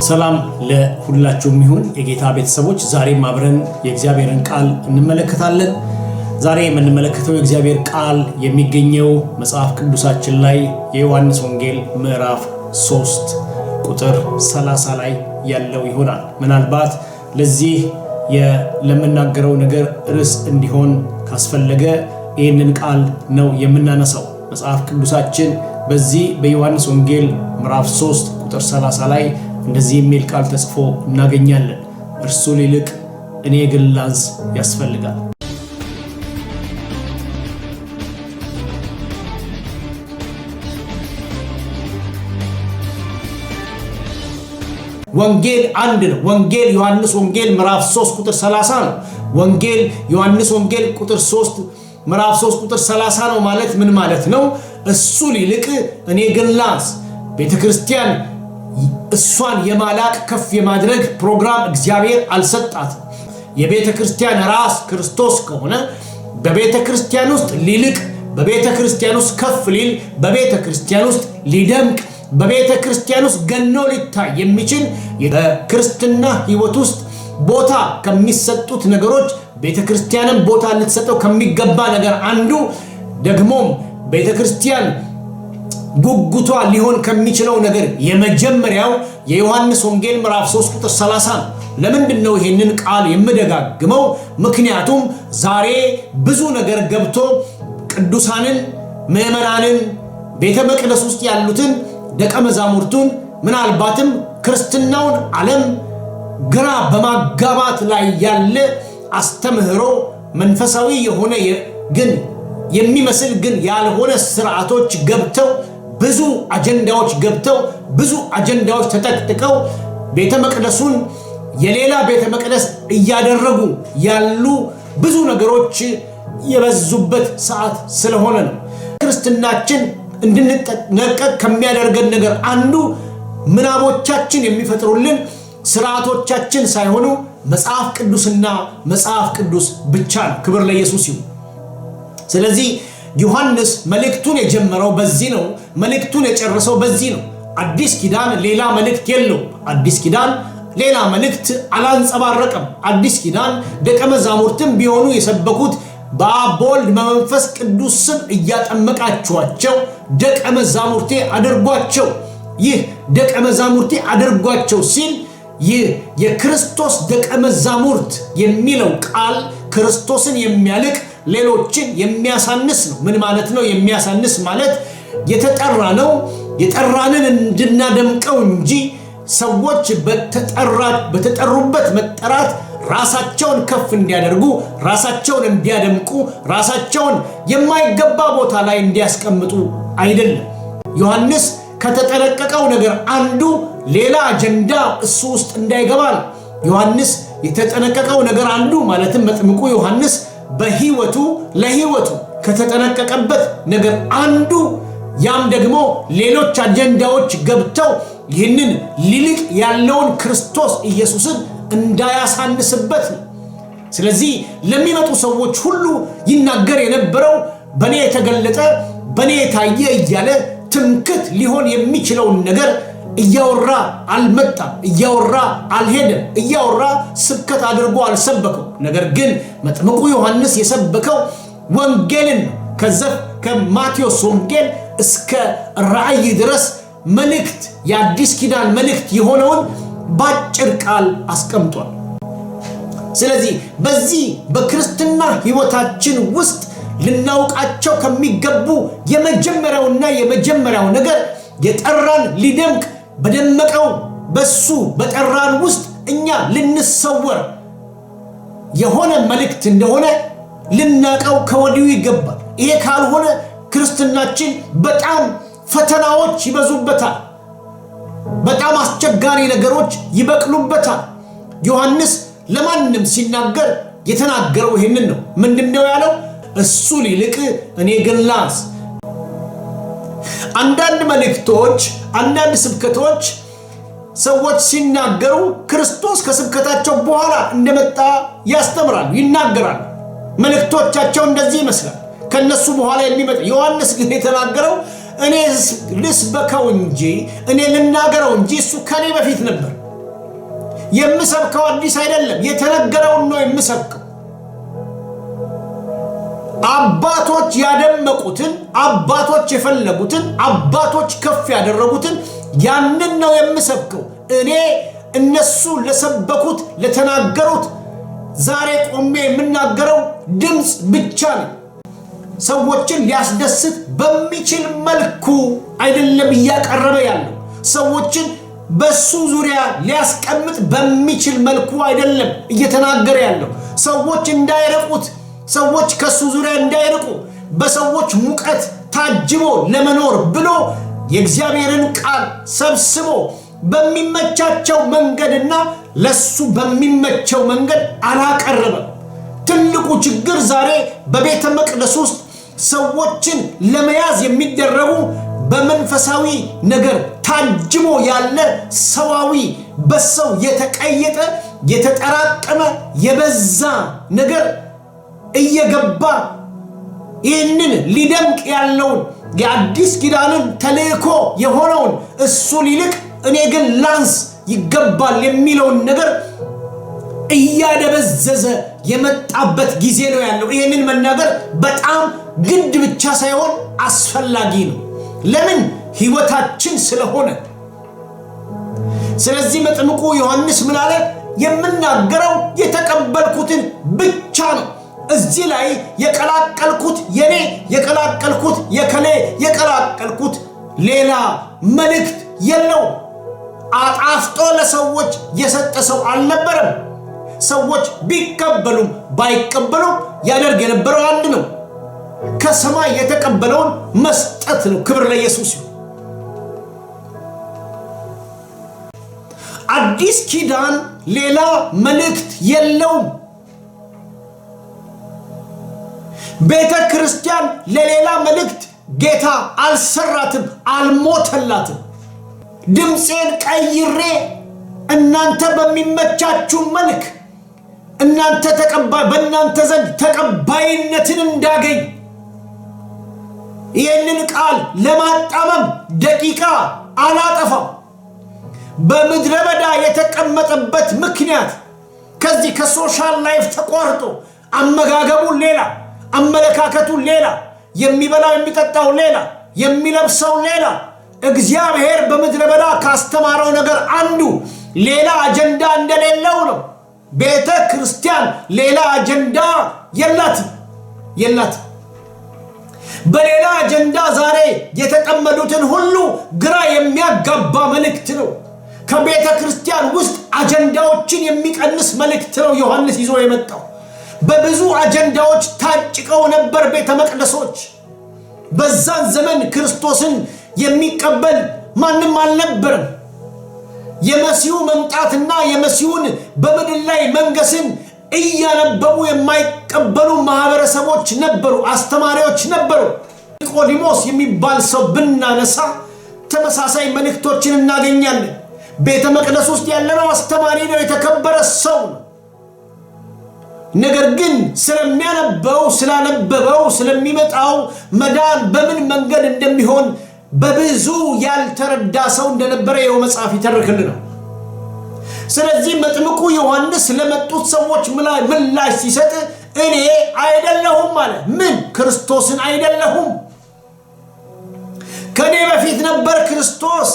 ሰላም ለሁላችሁም ይሁን የጌታ ቤተሰቦች፣ ዛሬም አብረን የእግዚአብሔርን ቃል እንመለከታለን። ዛሬ የምንመለከተው የእግዚአብሔር ቃል የሚገኘው መጽሐፍ ቅዱሳችን ላይ የዮሐንስ ወንጌል ምዕራፍ 3 ቁጥር 30 ላይ ያለው ይሆናል። ምናልባት ለዚህ ለምናገረው ነገር ርዕስ እንዲሆን ካስፈለገ ይህንን ቃል ነው የምናነሳው። መጽሐፍ ቅዱሳችን በዚህ በዮሐንስ ወንጌል ምዕራፍ 3 ቁጥር 30 ላይ እንደዚህ የሚል ቃል ተጽፎ እናገኛለን። እርሱ ሊልቅ እኔ ግን ላንስ ያስፈልጋል። ወንጌል አንድ ነው። ወንጌል ዮሐንስ ወንጌል ምዕራፍ 3 ቁጥር 30 ነው። ወንጌል ዮሐንስ ወንጌል ቁጥር 3 ምዕራፍ 3 ቁጥር 30 ነው ማለት ምን ማለት ነው? እሱ ሊልቅ እኔ ግን ላንስ። ቤተ ክርስቲያን እሷን የማላቅ ከፍ የማድረግ ፕሮግራም እግዚአብሔር አልሰጣትም። የቤተ ክርስቲያን ራስ ክርስቶስ ከሆነ በቤተ ክርስቲያን ውስጥ ሊልቅ፣ በቤተ ክርስቲያን ውስጥ ከፍ ሊል፣ በቤተ ክርስቲያን ውስጥ ሊደምቅ፣ በቤተ ክርስቲያን ውስጥ ገኖ ሊታይ የሚችል፣ በክርስትና ሕይወት ውስጥ ቦታ ከሚሰጡት ነገሮች፣ ቤተ ክርስቲያንም ቦታ ልትሰጠው ከሚገባ ነገር አንዱ፣ ደግሞም ቤተ ክርስቲያን ጉጉቷ ሊሆን ከሚችለው ነገር የመጀመሪያው የዮሐንስ ወንጌል ምዕራፍ 3 ቁጥር 30 ነው። ለምንድን ነው ይሄንን ቃል የምደጋግመው? ምክንያቱም ዛሬ ብዙ ነገር ገብቶ ቅዱሳንን፣ ምዕመናንን፣ ቤተ መቅደስ ውስጥ ያሉትን ደቀ መዛሙርቱን፣ ምናልባትም ክርስትናውን ዓለም ግራ በማጋባት ላይ ያለ አስተምህሮ፣ መንፈሳዊ የሆነ ግን የሚመስል ግን ያልሆነ ስርዓቶች ገብተው፣ ብዙ አጀንዳዎች ገብተው፣ ብዙ አጀንዳዎች ተጠቅጥቀው ቤተ መቅደሱን የሌላ ቤተ መቅደስ እያደረጉ ያሉ ብዙ ነገሮች የበዙበት ሰዓት ስለሆነ ነው። ክርስትናችን እንድንጠነቀቅ ከሚያደርገን ነገር አንዱ ምናቦቻችን የሚፈጥሩልን ስርዓቶቻችን ሳይሆኑ መጽሐፍ ቅዱስና መጽሐፍ ቅዱስ ብቻ ነው። ክብር ለኢየሱስ ይሁን። ስለዚህ ዮሐንስ መልእክቱን የጀመረው በዚህ ነው። መልእክቱን የጨረሰው በዚህ ነው። አዲስ ኪዳን ሌላ መልእክት የለውም። አዲስ ኪዳን ሌላ መልእክት አላንጸባረቀም። አዲስ ኪዳን ደቀ መዛሙርትም ቢሆኑ የሰበኩት በአብ፣ በወልድ፣ በመንፈስ ቅዱስ ስም እያጠመቃችኋቸው ደቀ መዛሙርቴ አድርጓቸው። ይህ ደቀ መዛሙርቴ አድርጓቸው ሲል ይህ የክርስቶስ ደቀ መዛሙርት የሚለው ቃል ክርስቶስን የሚያልቅ፣ ሌሎችን የሚያሳንስ ነው። ምን ማለት ነው? የሚያሳንስ ማለት የተጠራ ነው የጠራንን እንድናደምቀው እንጂ ሰዎች በተጠሩበት መጠራት ራሳቸውን ከፍ እንዲያደርጉ፣ ራሳቸውን እንዲያደምቁ፣ ራሳቸውን የማይገባ ቦታ ላይ እንዲያስቀምጡ አይደለም። ዮሐንስ ከተጠነቀቀው ነገር አንዱ ሌላ አጀንዳ እሱ ውስጥ እንዳይገባ ነው። ዮሐንስ የተጠነቀቀው ነገር አንዱ፣ ማለትም መጥምቁ ዮሐንስ በህይወቱ ለህይወቱ ከተጠነቀቀበት ነገር አንዱ፣ ያም ደግሞ ሌሎች አጀንዳዎች ገብተው ይህንን ሊልቅ ያለውን ክርስቶስ ኢየሱስን እንዳያሳንስበት ነው። ስለዚህ ለሚመጡ ሰዎች ሁሉ ይናገር የነበረው በእኔ የተገለጠ፣ በእኔ የታየ እያለ ትምክት ሊሆን የሚችለውን ነገር እያወራ አልመጣም፣ እያወራ አልሄደም፣ እያወራ ስብከት አድርጎ አልሰበከው። ነገር ግን መጥምቁ ዮሐንስ የሰበከው ወንጌልን ነው። ከዘፍ ከማቴዎስ ወንጌል እስከ ራእይ ድረስ መልእክት፣ የአዲስ ኪዳን መልእክት የሆነውን ባጭር ቃል አስቀምጧል። ስለዚህ በዚህ በክርስትና ሕይወታችን ውስጥ ልናውቃቸው ከሚገቡ የመጀመሪያውና የመጀመሪያው ነገር የጠራን ሊደምቅ፣ በደመቀው በሱ በጠራን ውስጥ እኛ ልንሰወር የሆነ መልእክት እንደሆነ ልናቀው ከወዲሁ ይገባል። ይሄ ካልሆነ ክርስትናችን በጣም ፈተናዎች ይበዙበታል። በጣም አስቸጋሪ ነገሮች ይበቅሉበታል። ዮሐንስ ለማንም ሲናገር የተናገረው ይህንን ነው። ምንድን ነው ያለው? እሱ ሊልቅ እኔ ግን ላንስ። አንዳንድ መልእክቶች፣ አንዳንድ ስብከቶች ሰዎች ሲናገሩ ክርስቶስ ከስብከታቸው በኋላ እንደመጣ ያስተምራሉ፣ ይናገራሉ። መልእክቶቻቸው እንደዚህ ይመስላል። ከነሱ በኋላ የሚመጣ። ዮሐንስ ግን የተናገረው እኔ ልስበከው እንጂ፣ እኔ ልናገረው እንጂ እሱ ከኔ በፊት ነበር። የምሰብከው አዲስ አይደለም፣ የተነገረውን ነው የምሰብከው። አባቶች ያደመቁትን፣ አባቶች የፈለጉትን፣ አባቶች ከፍ ያደረጉትን ያንን ነው የምሰብከው። እኔ እነሱ ለሰበኩት ለተናገሩት ዛሬ ቆሜ የምናገረው ድምፅ ብቻ ነው። ሰዎችን ሊያስደስት በሚችል መልኩ አይደለም እያቀረበ ያለው። ሰዎችን በሱ ዙሪያ ሊያስቀምጥ በሚችል መልኩ አይደለም እየተናገረ ያለው። ሰዎች እንዳይርቁት፣ ሰዎች ከሱ ዙሪያ እንዳይርቁ፣ በሰዎች ሙቀት ታጅቦ ለመኖር ብሎ የእግዚአብሔርን ቃል ሰብስቦ በሚመቻቸው መንገድና ለሱ በሚመቸው መንገድ አላቀረበም። ትልቁ ችግር ዛሬ በቤተ መቅደስ ውስጥ ሰዎችን ለመያዝ የሚደረጉ በመንፈሳዊ ነገር ታጅቦ ያለ ሰዋዊ፣ በሰው የተቀየጠ፣ የተጠራቀመ፣ የበዛ ነገር እየገባ ይህንን ሊደምቅ ያለውን የአዲስ ኪዳንን ተልእኮ የሆነውን እሱ ሊልቅ እኔ ግን ላንስ ይገባል የሚለውን ነገር እያደበዘዘ የመጣበት ጊዜ ነው ያለው። ይህንን መናገር በጣም ግድ ብቻ ሳይሆን አስፈላጊ ነው። ለምን? ሕይወታችን ስለሆነ። ስለዚህ መጥምቁ ዮሐንስ ምን አለ? የምናገረው የተቀበልኩትን ብቻ ነው። እዚህ ላይ የቀላቀልኩት የኔ፣ የቀላቀልኩት የከሌ፣ የቀላቀልኩት ሌላ መልእክት የለውም። አጣፍጦ ለሰዎች የሰጠ ሰው አልነበረም። ሰዎች ቢቀበሉም ባይቀበሉም ያደርግ የነበረው አንድ ነው። ከሰማይ የተቀበለውን መስጠት ነው። ክብር ለኢየሱስ ይሁን። አዲስ ኪዳን ሌላ መልእክት የለውም። ቤተ ክርስቲያን ለሌላ መልእክት ጌታ አልሰራትም፣ አልሞተላትም። ድምፄን ቀይሬ እናንተ በሚመቻችሁ መልክ እናንተ ተቀባይ በእናንተ ዘንድ ተቀባይነትን እንዳገኝ ይህንን ቃል ለማጣመም ደቂቃ አላጠፋም። በምድረ በዳ የተቀመጠበት ምክንያት ከዚህ ከ social life ተቋርጦ አመጋገቡ ሌላ፣ አመለካከቱ ሌላ፣ የሚበላው የሚጠጣው ሌላ፣ የሚለብሰው ሌላ። እግዚአብሔር በምድረ በዳ ካስተማረው ነገር አንዱ ሌላ አጀንዳ እንደሌለው ነው። ቤተ ክርስቲያን ሌላ አጀንዳ የላትም የላትም። በሌላ አጀንዳ ዛሬ የተጠመዱትን ሁሉ ግራ የሚያጋባ መልእክት ነው። ከቤተ ክርስቲያን ውስጥ አጀንዳዎችን የሚቀንስ መልእክት ነው ዮሐንስ ይዞ የመጣው። በብዙ አጀንዳዎች ታጭቀው ነበር ቤተ መቅደሶች። በዛን ዘመን ክርስቶስን የሚቀበል ማንም አልነበረም። የመሲሁ መምጣትና የመሲሁን በምድር ላይ መንገስን እያነበቡ የማይቀበሉ ማህበረሰቦች ነበሩ፣ አስተማሪዎች ነበሩ። ኒቆዲሞስ የሚባል ሰው ብናነሳ ተመሳሳይ መልእክቶችን እናገኛለን። ቤተ መቅደስ ውስጥ ያለነው አስተማሪ ነው፣ የተከበረ ሰው ነው። ነገር ግን ስለሚያነበው፣ ስላነበበው፣ ስለሚመጣው መዳን በምን መንገድ እንደሚሆን በብዙ ያልተረዳ ሰው እንደነበረ ይኸው መጽሐፍ ይተርክልናል። ስለዚህ መጥምቁ ዮሐንስ ለመጡት ሰዎች ምላሽ ሲሰጥ እኔ አይደለሁም አለ። ምን? ክርስቶስን አይደለሁም። ከእኔ በፊት ነበር ክርስቶስ።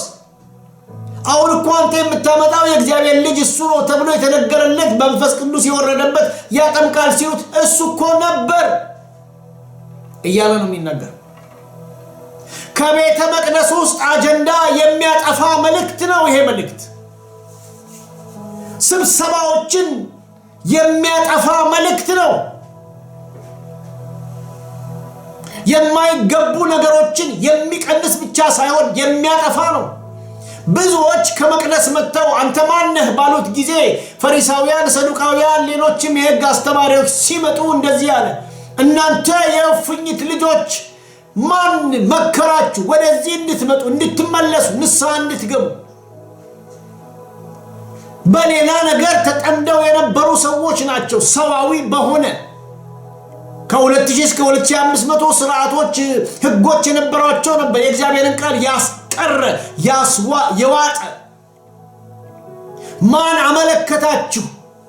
አሁን እኮ አንተ የምታመጣው የእግዚአብሔር ልጅ እሱ ነው ተብሎ የተነገረለት መንፈስ ቅዱስ የወረደበት ያጠምቃል ሲሉት እሱ እኮ ነበር እያለ ነው የሚናገር። ከቤተ መቅደስ ውስጥ አጀንዳ የሚያጠፋ መልእክት ነው ይሄ መልእክት። ስብሰባዎችን የሚያጠፋ መልእክት ነው። የማይገቡ ነገሮችን የሚቀንስ ብቻ ሳይሆን የሚያጠፋ ነው። ብዙዎች ከመቅደስ መጥተው አንተ ማነህ ባሉት ጊዜ ፈሪሳውያን፣ ሰዱቃውያን፣ ሌሎችም የሕግ አስተማሪዎች ሲመጡ እንደዚህ አለ፣ እናንተ የእፉኝት ልጆች ማን መከራችሁ ወደዚህ እንድትመጡ እንድትመለሱ ንስሐ እንድትገቡ? በሌላ ነገር ተጠምደው የነበሩ ሰዎች ናቸው። ሰዋዊ በሆነ ከ2000 እስከ 2500 ስርዓቶች፣ ህጎች የነበሯቸው ነበር። የእግዚአብሔርን ቃል ያስቀረ የዋጠ። ማን አመለከታችሁ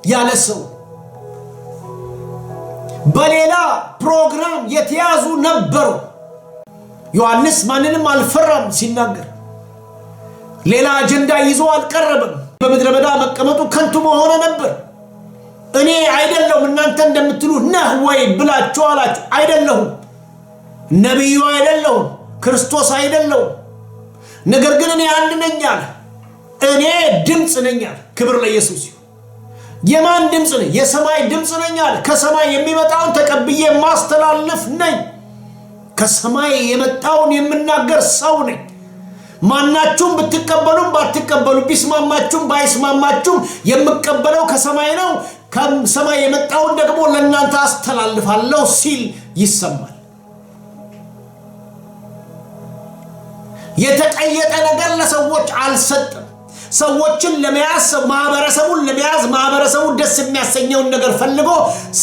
ያለ ሰው በሌላ ፕሮግራም የተያዙ ነበሩ። ዮሐንስ ማንንም አልፈራም ሲናገር፣ ሌላ አጀንዳ ይዞ አልቀረበም። በምድረ በዳ መቀመጡ ከንቱ በሆነ ነበር። እኔ አይደለሁም እናንተ እንደምትሉ ነህ ወይ ብላችሁ አላችሁ። አይደለሁም፣ ነቢዩ አይደለሁም፣ ክርስቶስ አይደለሁም። ነገር ግን እኔ አንድ ነኝ አለ። እኔ ድምፅ ነኝ አለ። ክብር ለኢየሱስ ይሁን። የማን ድምፅ ነኝ? የሰማይ ድምፅ ነኝ አለ። ከሰማይ የሚመጣውን ተቀብዬ የማስተላልፍ ነኝ። ከሰማይ የመጣውን የምናገር ሰው ነኝ። ማናችሁም ብትቀበሉም ባትቀበሉ፣ ቢስማማችሁም ባይስማማችሁም የምቀበለው ከሰማይ ነው። ከሰማይ የመጣውን ደግሞ ለእናንተ አስተላልፋለሁ ሲል ይሰማል። የተቀየጠ ነገር ለሰዎች አልሰጥም። ሰዎችን ለመያዝ ማህበረሰቡን ለመያዝ ማህበረሰቡ ደስ የሚያሰኘውን ነገር ፈልጎ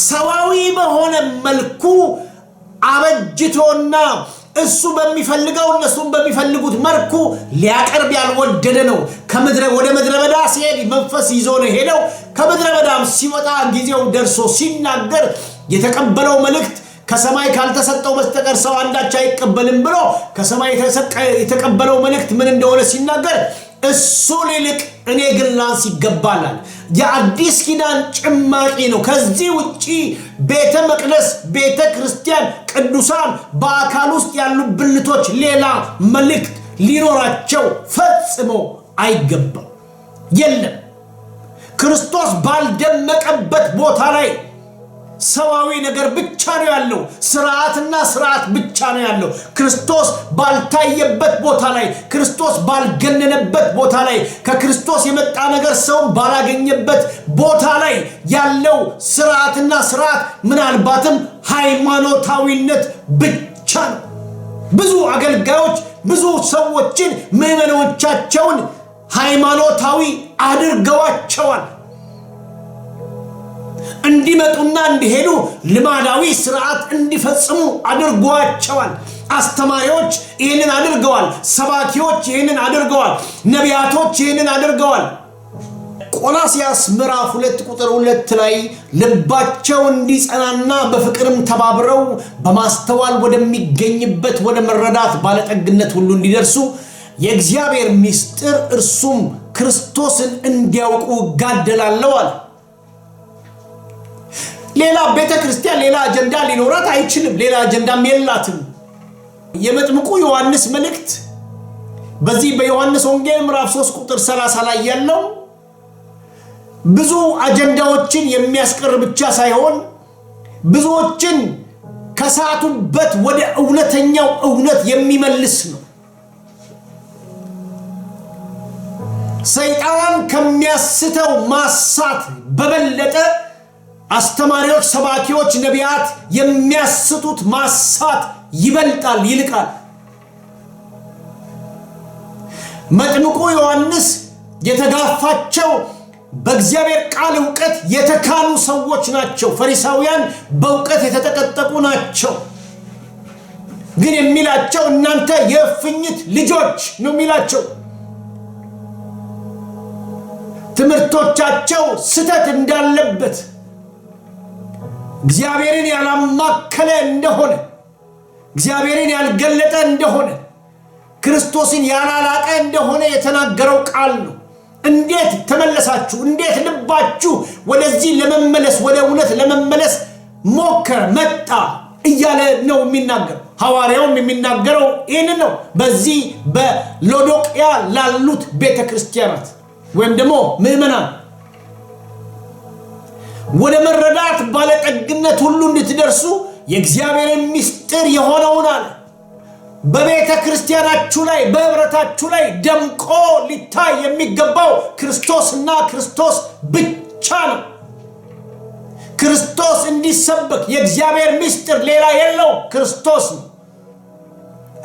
ሰዋዊ በሆነ መልኩ አበጅቶና እሱ በሚፈልገው እነሱም በሚፈልጉት መልኩ ሊያቀርብ ያልወደደ ነው። ወደ ምድረ በዳ ሲሄድ መንፈስ ይዞ ነው ሄደው። ከምድረ በዳም ሲወጣ ጊዜው ደርሶ ሲናገር የተቀበለው መልእክት ከሰማይ ካልተሰጠው በስተቀር ሰው አንዳች አይቀበልም ብሎ ከሰማይ የተቀበለው መልእክት ምን እንደሆነ ሲናገር እሱ ሊልቅ እኔ ግን ላንስ ይገባላል። የአዲስ ኪዳን ጭማቂ ነው። ከዚህ ውጪ ቤተ መቅደስ፣ ቤተ ክርስቲያን፣ ቅዱሳን በአካል ውስጥ ያሉ ብልቶች ሌላ መልእክት ሊኖራቸው ፈጽሞ አይገባም። የለም። ክርስቶስ ባልደመቀበት ቦታ ላይ ሰዋዊ ነገር ብቻ ነው ያለው። ስርዓትና ስርዓት ብቻ ነው ያለው። ክርስቶስ ባልታየበት ቦታ ላይ፣ ክርስቶስ ባልገነነበት ቦታ ላይ፣ ከክርስቶስ የመጣ ነገር ሰውን ባላገኘበት ቦታ ላይ ያለው ስርዓትና ስርዓት ምናልባትም ሃይማኖታዊነት ብቻ ነው። ብዙ አገልጋዮች ብዙ ሰዎችን ምዕመኖቻቸውን ሃይማኖታዊ አድርገዋቸዋል። እንዲመጡና እንዲሄዱ ልማዳዊ ስርዓት እንዲፈጽሙ አድርጓቸዋል። አስተማሪዎች ይህንን አድርገዋል። ሰባኪዎች ይህንን አድርገዋል። ነቢያቶች ይህንን አድርገዋል። ቆላስያስ ምዕራፍ 2 ቁጥር 2 ላይ ልባቸው እንዲጸናና በፍቅርም ተባብረው በማስተዋል ወደሚገኝበት ወደ መረዳት ባለጠግነት ሁሉ እንዲደርሱ የእግዚአብሔር ምስጢር እርሱም ክርስቶስን እንዲያውቁ እጋደላለሁ አለ። ሌላ ቤተ ክርስቲያን ሌላ አጀንዳ ሊኖራት አይችልም። ሌላ አጀንዳም የላትም። የመጥምቁ ዮሐንስ መልእክት በዚህ በዮሐንስ ወንጌል ምዕራፍ 3 ቁጥር 30 ላይ ያለው ብዙ አጀንዳዎችን የሚያስቀር ብቻ ሳይሆን ብዙዎችን ከሳቱበት ወደ እውነተኛው እውነት የሚመልስ ነው። ሰይጣን ከሚያስተው ማሳት በበለጠ አስተማሪዎች፣ ሰባኪዎች፣ ነቢያት የሚያስቱት ማሳት ይበልጣል፣ ይልቃል። መጥምቁ ዮሐንስ የተጋፋቸው በእግዚአብሔር ቃል እውቀት የተካኑ ሰዎች ናቸው። ፈሪሳውያን በእውቀት የተጠቀጠቁ ናቸው። ግን የሚላቸው እናንተ የእፍኝት ልጆች ነው የሚላቸው። ትምህርቶቻቸው ስተት እንዳለበት፣ እግዚአብሔርን ያላማከለ እንደሆነ፣ እግዚአብሔርን ያልገለጠ እንደሆነ፣ ክርስቶስን ያላላቀ እንደሆነ የተናገረው ቃል ነው። እንዴት ተመለሳችሁ? እንዴት ልባችሁ ወደዚህ ለመመለስ ወደ እውነት ለመመለስ ሞከረ መጣ እያለ ነው የሚናገረው። ሐዋርያውም የሚናገረው ይህንን ነው። በዚህ በሎዶቅያ ላሉት ቤተ ክርስቲያናት ወይም ደግሞ ምዕመናን ወደ መረዳት ባለጠግነት ሁሉ እንድትደርሱ የእግዚአብሔርን ምስጢር የሆነውን አለ በቤተ ክርስቲያናችሁ ላይ በህብረታችሁ ላይ ደምቆ ሊታይ የሚገባው ክርስቶስና ክርስቶስ ብቻ ነው። ክርስቶስ እንዲሰበክ የእግዚአብሔር ምስጢር ሌላ የለው፣ ክርስቶስ ነው።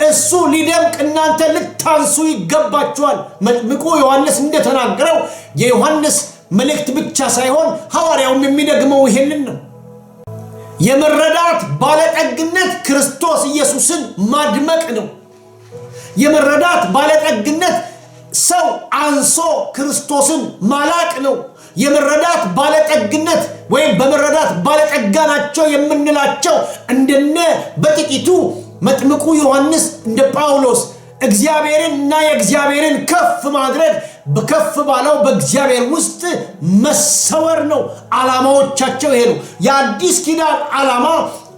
እሱ ሊደምቅ እናንተ ልታንሱ ይገባችኋል። መጥምቁ ዮሐንስ እንደተናገረው የዮሐንስ መልእክት ብቻ ሳይሆን ሐዋርያውም የሚደግመው ይሄንን ነው። የመረዳት ባለጠግነት ክርስቶስ ኢየሱስን ማድመቅ ነው። የመረዳት ባለጠግነት ሰው አንሶ ክርስቶስን ማላቅ ነው። የመረዳት ባለጠግነት ወይም በመረዳት ባለጠጋ ናቸው የምንላቸው እንደነ በጥቂቱ መጥምቁ ዮሐንስ፣ እንደ ጳውሎስ እግዚአብሔርን እና የእግዚአብሔርን ከፍ ማድረግ፣ በከፍ ባለው በእግዚአብሔር ውስጥ መሰወር ነው። ዓላማዎቻቸው ይሄ ነው። የአዲስ ኪዳን ዓላማ፣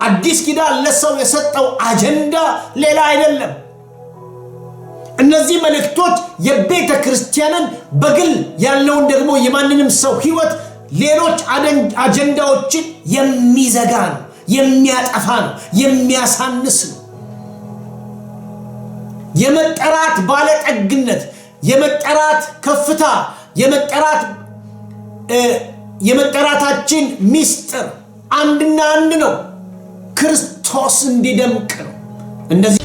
አዲስ ኪዳን ለሰው የሰጠው አጀንዳ ሌላ አይደለም። እነዚህ መልእክቶች የቤተ ክርስቲያንን በግል ያለውን ደግሞ የማንንም ሰው ሕይወት ሌሎች አጀንዳዎችን የሚዘጋ ነው፣ የሚያጠፋ ነው፣ የሚያሳንስ ነው። የመጠራት ባለጠግነት፣ የመጠራት ከፍታ፣ የመጠራታችን ሚስጥር አንድና አንድ ነው፣ ክርስቶስ እንዲደምቅ ነው። እንደዚህ